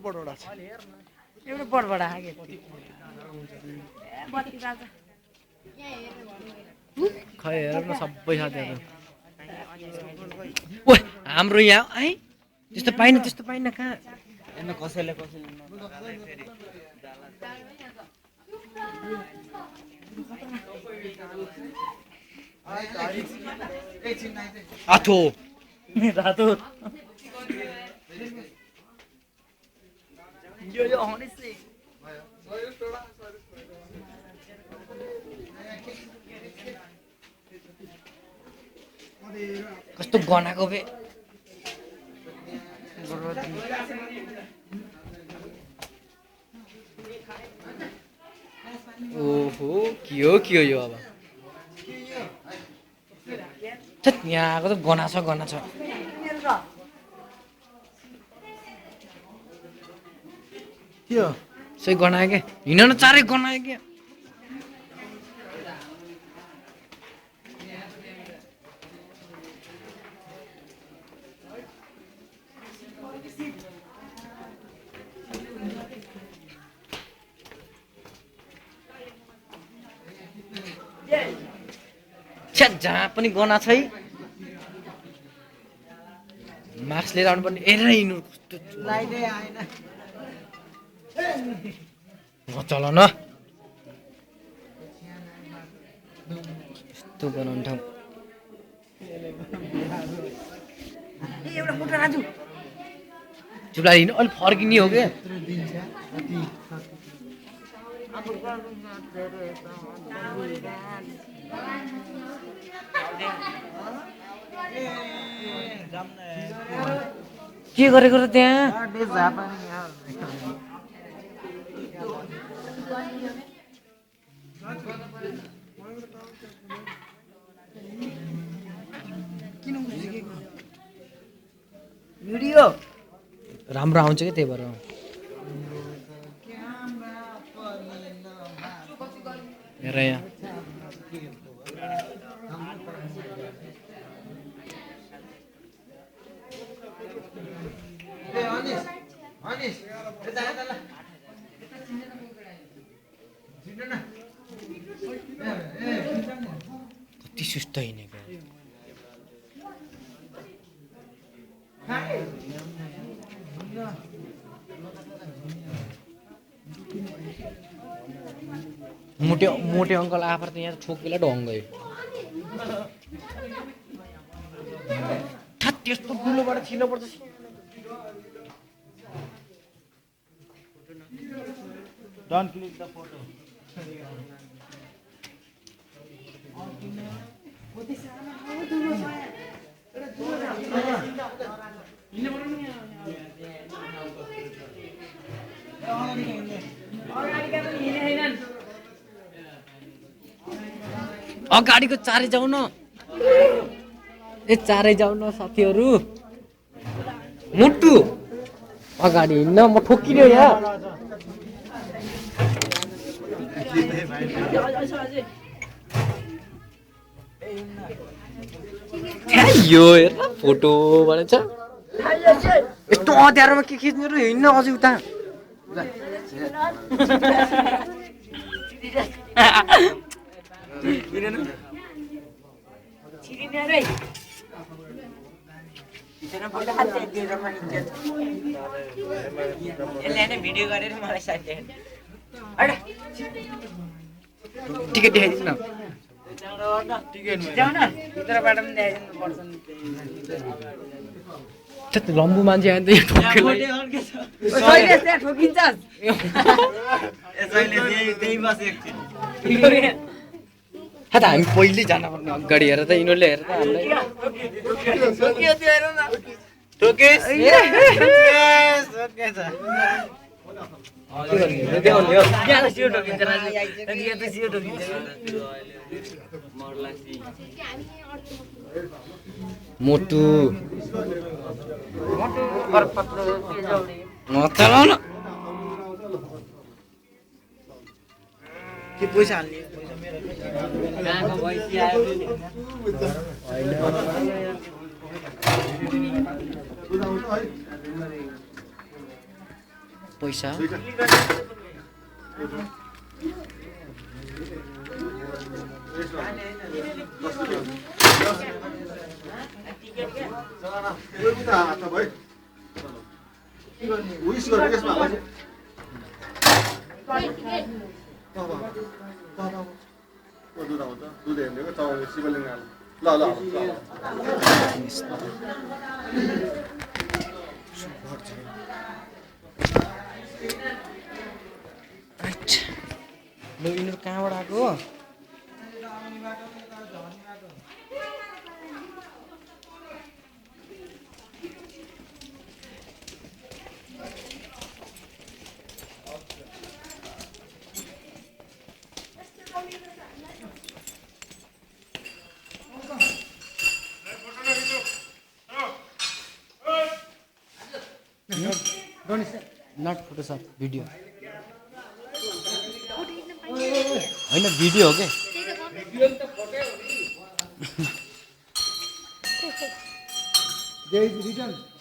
बडबडा छ एउटा बडबडा हागे बत्ती बाल्छ खै हेर न सबै साथीहरु ओइ हाम्रो यहाँ है त्यस्तो पाइन कहाँ हैन कसैले आथो रातो यो honestly कस्तो गनाको बे ओहो के हो यो अब छत यहाँको त गना छ के हो सही गनायो के हिँड न चारै गनायो के छ्या जहाँ पनि गना छै मास्क लिएर आउनु पर्ने हेरेर हिँड्नु कस्तो लाइटै आएन चल न यस्तो बनाउने ठाउँ एउटा फोटो राजु चुप्ला हिँड्नु अलिक फर्किने हो क्या के गरेको र त्यहाँ भिडियो राम्रो आउँछ कि त्यही भएर हेर यहाँ कति सुस्त हिँडेको मोटे अङ्कल आफर त यहाँ ठोकेला ढङ्ग गयो त्यस्तो दुलोबाट छिर्नु पर्छ डोन्ट क्लिक द फोटो अगाडिको चारै जाऊ न ए चारै जाऊ न साथीहरू मुटु अगाडि हिँड्न म ठोकिने यहाँ यो हेर फोटो भनेछ यस्तो अँध्यारोमा के खिच्नु र हिँड्न अझै उता भिडियो गरेर मलाई साथी टिकट देखाइदिनु न भित्रबाट पनि ल्याइदिनु पर्छ लम्बु मान्छे आयो नि त ठोकिन्छ हामी पहिले जानुपर्ने अगाडि हेर त यिनीहरूले हेर त मोटु के पैसा हाल्ने पैसा उइस गरेको यसमा ल दुध आउँछ दुध हेर्नेको चौले शिवलिङ्ग ल ल राइट ल यिनीहरू कहाँबाट आएको हो नट फोटो सर भिडियो होइन भिडियो हो के There is written